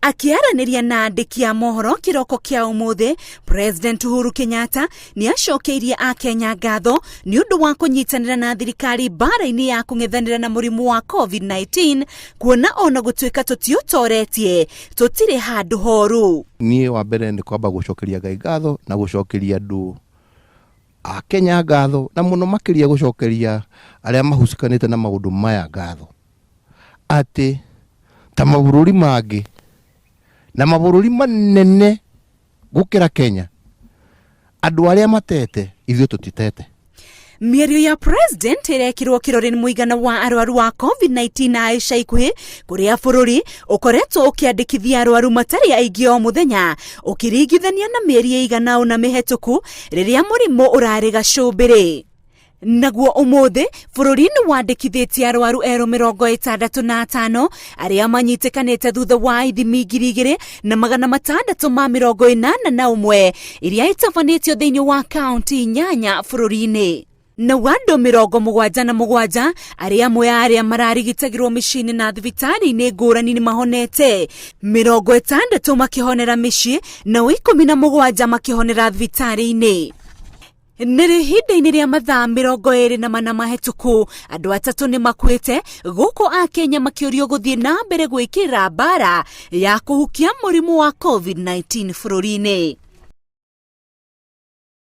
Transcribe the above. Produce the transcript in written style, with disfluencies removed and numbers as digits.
Akĩaranĩria na andĩki a mohoro kĩroko kĩa ũmũthĩ, President Uhuru Kenyatta nĩ acokeirie Akenya ngatho nĩ ũndũ wa kũnyitanĩra na thirikari mbara-inĩ ya kũng'ethanĩra na mũrimũ wa COVID-19, kuona ona gũtuĩka tũtiũtoretie, tũtirĩ handũ horu. Niĩ wa mbere nĩ kwamba gũcokeria Ngai ngatho na gũcokeria andũ a Kenya ngatho na mũno makĩria gũcokeria arĩa mahucikanĩte na maũndũ maya ngatho atĩ ta mabũrũri mangĩ na mabũrũri manene gũkĩra Kenya andũ arĩa matete ithuĩ tũtitete. Mĩario ya President ĩrekĩrwo kĩrore nĩ mũigana wa arwaru a COVID-19 na ica ikuhĩ kũrĩa bũrũri ũkoretwo ũkĩandĩkithia arwaru matarĩ aingĩ o mũthenya ũkĩringithania na mĩeri ĩigana ũna mĩhetũku rĩrĩa mũrimũ ũrarĩ gacũmbĩrĩ. Naguo ũmũthĩ bũrũri nĩ wandĩkithĩtie arwaru erũ 65 arĩa manyitĩkanĩte thutha wa ithimi 2681 iria itabanĩtio thĩinĩ wa kaunti 8 bũrũri-inĩ. Na andũ 77 arĩa amwe a arĩa mararigitagĩrwo mĩciĩ-inĩ na thibitarĩ-inĩ ngũrani nĩ mahonete, 60 makĩhonera mĩciĩ nao 17 makĩhonera thibitarĩ-inĩ. Nĩ ihinda-inĩ rĩa mathaa 24 mahĩtũku andũ atatũ nĩ makuĩte gũkũ Akenya makĩũrio gũthiĩ na mbere gwĩkĩrĩra mbara ya kũhukia mũrimũ wa COVID-19 bũrũri-inĩ.